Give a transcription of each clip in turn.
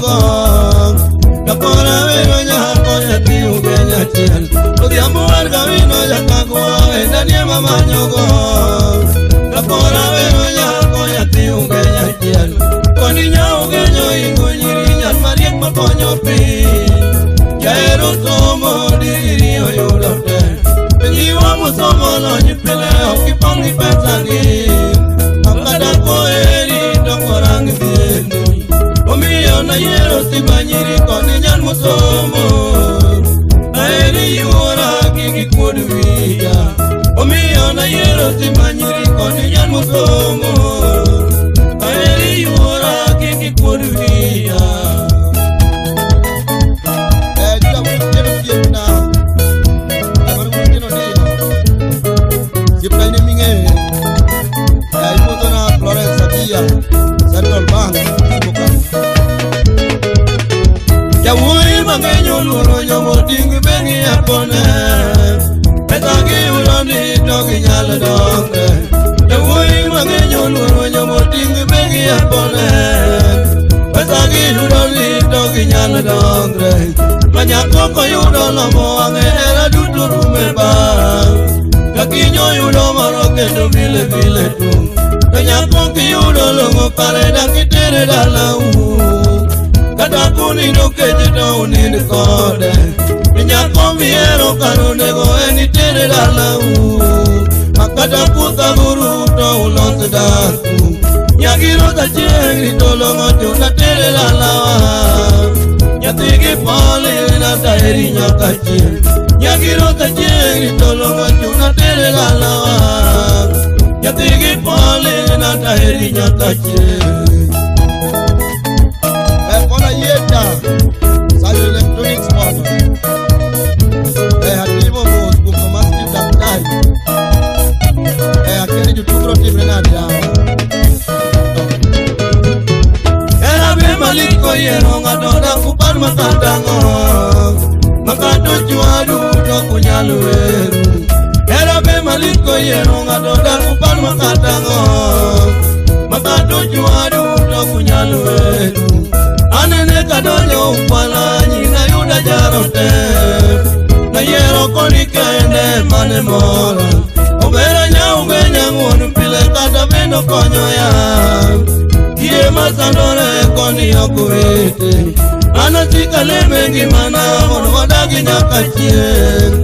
romogo Kapora vero nyako nyathi ugenya achiel Odhiambo war gawino jakagwa endanie mamanyogo Kapora vero nyako nyathi ugenya achiel Koni nyaugenyo ingo nyiri nyar mariek makonyo piny Jahero somo diri oyudo te Penjiwa mosomo lony pile ok ipang gi pesagi Akada koheri to korang dhieni Omiyo nayiero simba nyiri koni nyar mosomo Aheri yuora kik ikuod wiya Omiyo nayiero simba nyiri koni nyar mosomo Aheri yuora kik ikuod wiya Central Bank Jawuoyi mang'eny oluoro jomoting' bengi yakone Pesa giyudo ni to ginyalo dongre Jawuoyi mang'eny oluoro jomoting' bengi yakone Pesa giyudo ni to ginyalo dongre Ma nyako koyudo lombo wang'e hera duto rume bang' Ka kiny oyudo moro kendo vile vile tu To nyako kiyudo long'o kare dak itere dalau Kata kunindo kech to unind kode Nyako mihero kar onego en itere dalau Ma kata kuthaguru to ulos daku Nyagiro tachieng' rito long'o chuna tere dalawa Nyathi gi poli nataheri nyaka chieng' Nyagiro tachieng' rito long'o chuna tere dalawa Nyathi gi poli nataheri nyaka chieng' Kona yeta Sayo Electronics mono Atimo mos kuom Mama Steve daktari Akia ni jotuo biro timre nade yawa Hera be malit koyiero ng'ato dak upar makatang'o Makato chwadu to ok unyal weru Hera be malit koyiero ng'ato dak upar makatang'o Makato chwadu to ok unyal weru Anene kadonjo Ukwala nyina yuda jaro te Nayiero koni kende mane mora Omera nyaugenya ng'uon pile kata bende okonyoya Kiye masandore koni ok owete An asiko aleme ngimana mondo wadagi nyaka chieng'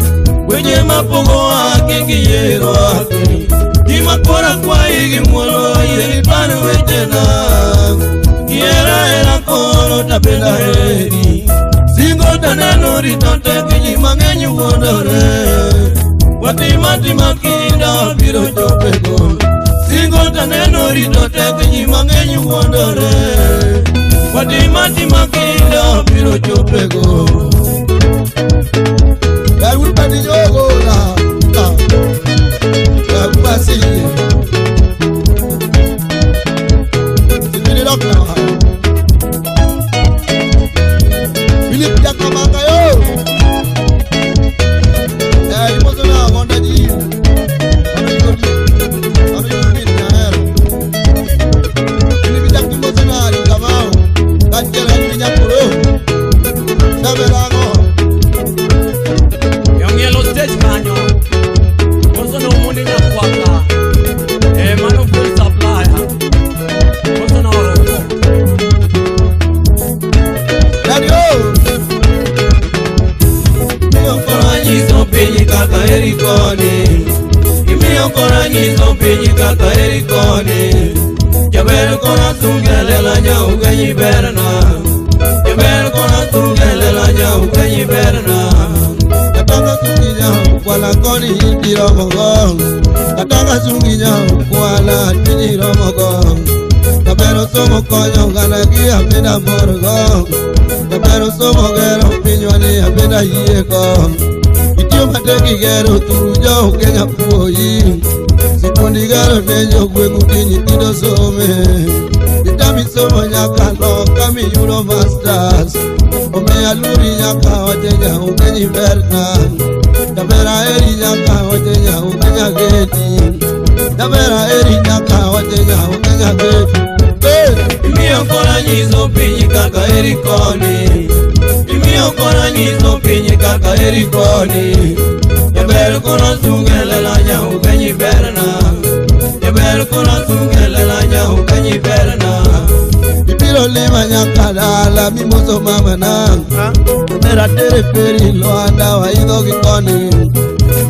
Weche mapogowa kik iyie rwaki Gima koro akwayi gi muolo yie ipar wechena Ihera hera koro tabende aheri Singo taneno rito tek ji mang'eny wuondore Watim atima kinda wabiro chopego Singo taneno rito tek ji mang'eny wuondore Watim atima kinda wabiro chopego Ber jogola Basi Sibiri dok na Philip Jakamaka yo Imoso na Gonda ji Mano yudo nahero Philip Jack imoso na Kamau Kachiel gi Nyakuro Saberango Yong'ielo stage kanyo Moso no mundi nyakwaka mano full supplier Moso no oromo Radio Imiyo kora nyiso piny kaka eri koni Imiyo kora nyiso piny kaka eri koni Jaber kora sungelela nyaugenyi berna Jaber kora sungelela nyaugenyi berna Katanga sunginya ukwala koni itiromogo Katanga sunginya ukwala tiniromogo Kabero somo konyo oganda gi abeda morgo Kabero somo gero pinywa ni abeda yiego Itiyo matek igero thuru jo Kenya puoyi Sikundi gero ne jogweng'u gi nyithindo some Itami somo nyaka loka miyudo masters Omiyo aluori nyaka wache nyaugenyi berna Jaber aheri nyaka wache nyaugenya geti Jaber aheri nyaka wache nyaugenya geti Imiyo kora nyiso piny kaka eri koni. Imiyo kora nyiso piny kaka eri koni. Jaber kono sungelela nyau kenyi berna. Jaber kono sungelela nyau kenyi berna. Ibiro lima nyaka dala mimoso mama na. Jaber atere peri Luanda waidho gi koni.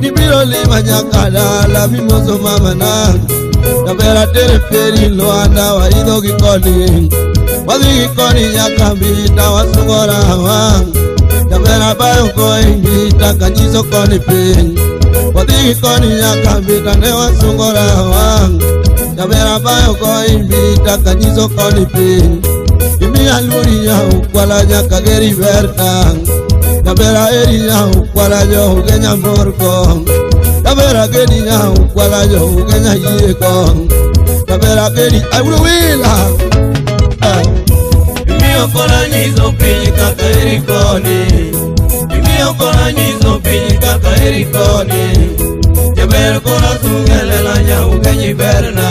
Ibiro lima nyaka dala mimoso mama na. Jaber atere peri Luanda waidho gi koni. Wadhi gi koni nyaka mbita wasungora wang. Jaber abayo koi mbita kanyiso koni piny. Wadhi gi koni nyaka mbita ne wasungora wang. Jaber abayo koi mbita kanyiso koni piny. Imiya luori nyau kwala nyaka geri berta. Jaber aheri nyau kwala jo ugenya morko. Jaber ageni nyau kwala jo ugenya yieko. Jaber ageni awuwila. Imiyo kora nyiso piny kaka eri koni. Imiyo kora nyiso piny kaka eri koni. Jaber kora sungelela nyau kenyi berna.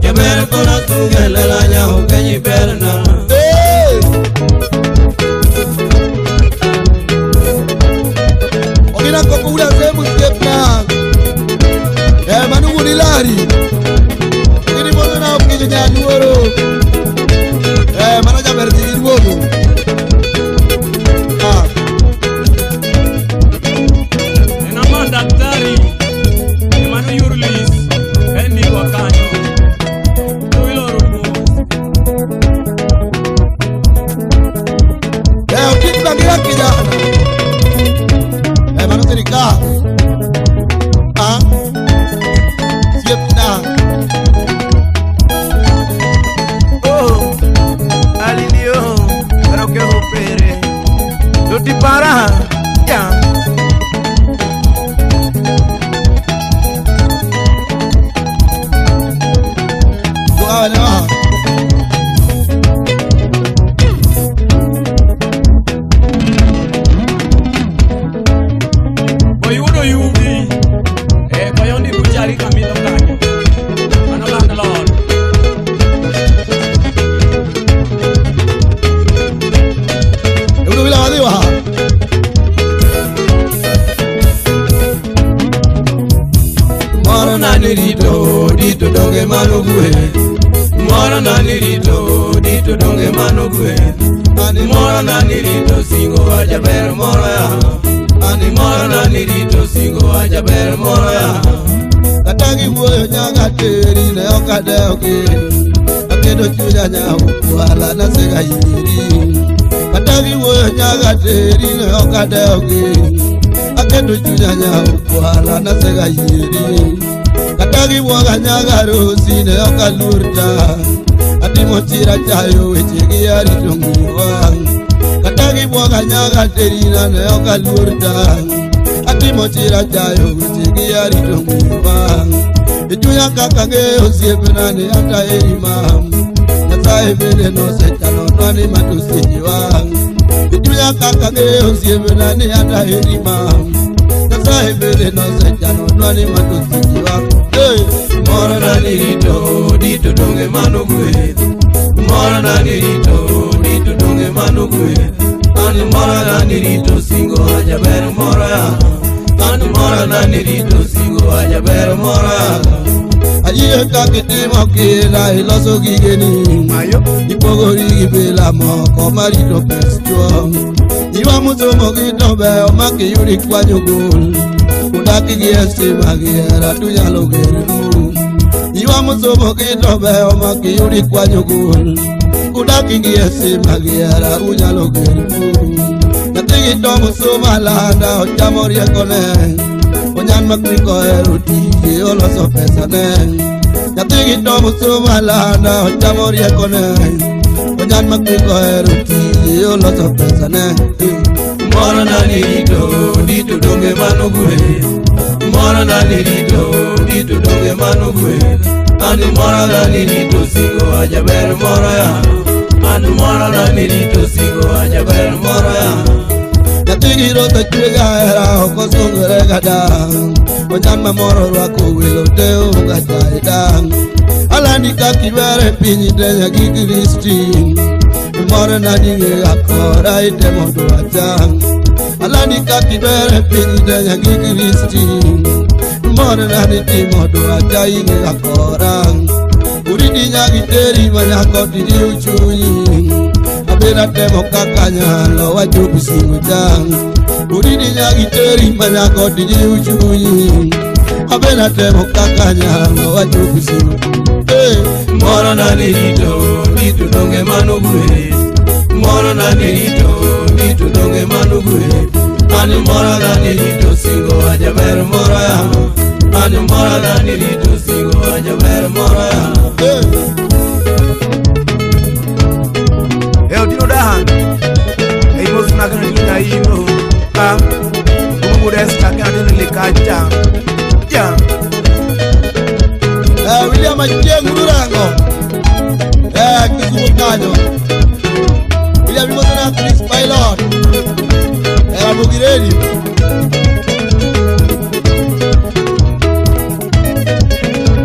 Jaber kora sungelela nyau kenyi berna. Ogina koko ula semu siepna. Manugu ni lari. Ogini mondo na okijo nyaluoro. Mano jaber dhi duogo. Enama daktari emano yurlis endi wakanyo tuiloro Okindangira kijana. Mano sirikal. Siepna. Oh, alilio, pero que opere. Tuti para, ya. Bueno. Oyudo yugi koyondi buchari kamito kanyo. Mano landlord. Euno bila wadiwa. Moro nani rito, dito donge mano gwe. Moro nani rito, dito donge mano gwe. Moro nani rito singo ajaber moro ya. Ani moro nani rito singo ajaber moro ya. Kata giwuoyo nyaka teri ne ok adewogi. Aketo chunya nyau kwala nasega iri. Kata giwuoyo nyaka teri ne ok adewogi. Aketo chunya nyau kwala nasega iri. Kata giwuoga nyaka rosi ne ok aluorta. Atimo chira chayo weche gi arito ng'iwa. Kata giwuoga nyaka terina ne ok aluorta. Atimo chira chayo weche gi arito ng'iwa. E chunya kaka ng'eyo osiepna ni ata eri ma. Nyasaye bende nosechanonwa ni matosechewa. E chunya kaka ng'eyo osiepna ni ata eri ma. Nyasaye bende nosechanonwa ni matosechewa. Moro nani rito, dito donge mano gwe. Moro nani rito, dito donge mano gwe. An moro nani rito singo ajaber moro ya. An moro nani rito singo ajaber moro ya. Ayie kaka itimo kila iloso gigeni. Ipogori gi bila moko marito pes chuo. Iwa musomo gi to beyo makiyudi kwanyo gol. Udak gi estima gi hera tunyalo geru. Iwa musomo gi to beyo makiyudi kwanyo gol. Udak gi estima gi hera unyalo geru. Nyathi gi to musomo alanda ochamo riekone. Onyan makni kohero tije oloso pesane. Nyathi gi to musomo alanda ochamo riekone. Onyan makni kohero tije oloso pesane. Moro nani rito, dito donge mano gwe. Moro nani rito, dito donge mano gwe. An moro nani rito singo ajaber moro ya. An moro nani rito singo ajaber moro ya. Nyathi gi rotho chwe gahera ok osungore gada. Onyan mamoro orwako welo te onge achaye dang'. Alandi kakibere piny tenya gi Kristi. Moro na dinge akora itemo dwacha. Alandi kakibere piny tenya gi Kristi. Moro na ditimo dwacha inge akora. Uridi nyagi teri manyako didi uchunyi. Abena temo kaka nyalo wachopo singo jang. Uridi nyagi teri manyako didi uchunyi. Abena temo kaka nyalo wachopo singo. Moro na nirito, nitu donge manugwe. Moro na nirito, nitu donge manugwe. Ani moro na nirito singo ajaber moro ya. Ani moro na nirito singo ajaber moro ya. E odino dahan. E imosu na kana nina imo. Ah, umuresta kana nilikacha. Ja. William Achieng' Ururango. Kisumu kanyo. William Imosona Chris Pilot. Ramogi Radio.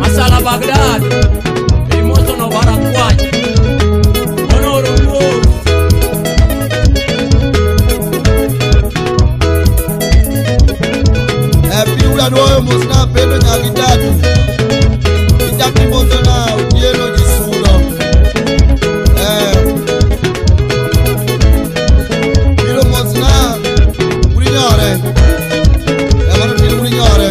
Masala Baghdad. Imosono Barakwach. Honoro Mos. Piura Nuoyo Mosna Pedro Nyagitatu. Mosona Otieno Jisulo. Piro Mosna Urinyore. Mano Piro Urinyore.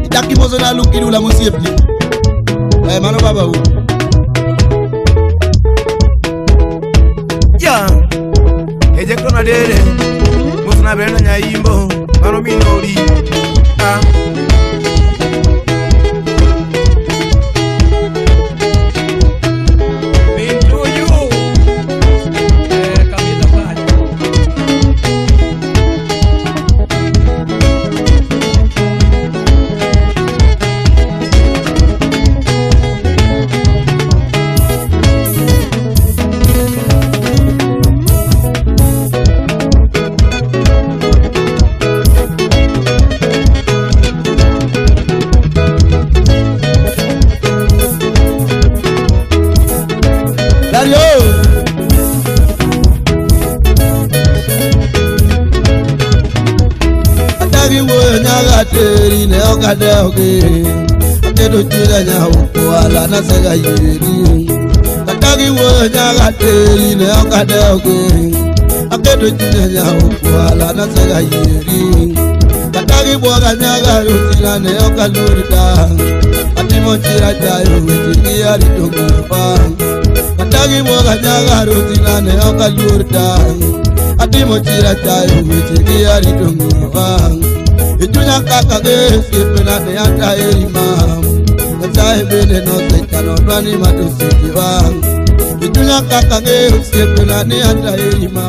Itaki Mosona Lukirula Mosiepni. Mano baba u. Ya. Ejekona dere. Mosna bena nyaimbo, mano minori. Ah. Mintuyu. Kamita kanyo. Dario. Atagi wuoyo nyaga teri ne ok adewogi. Aketo chunya nyaukwala nasega yieri. Atagi wuoyo nyaga teri ne ok adewogi. Aketo chunya nyaukwala nasega yieri. Atagi bwoga nyaga rusina ne ok aluor dang. Atimo chira chayo weche gi arito ngima. Atagi bwoga nyaga rusina ne ok aluor dang. Atimo chira chayo weche gi arito ngima. Ichunya kaka ge osiepena ne ataheri ma. Nyasaye bende nosechano dwani matosikiwa. Ichunya kaka ge osiepena ne ataheri ma.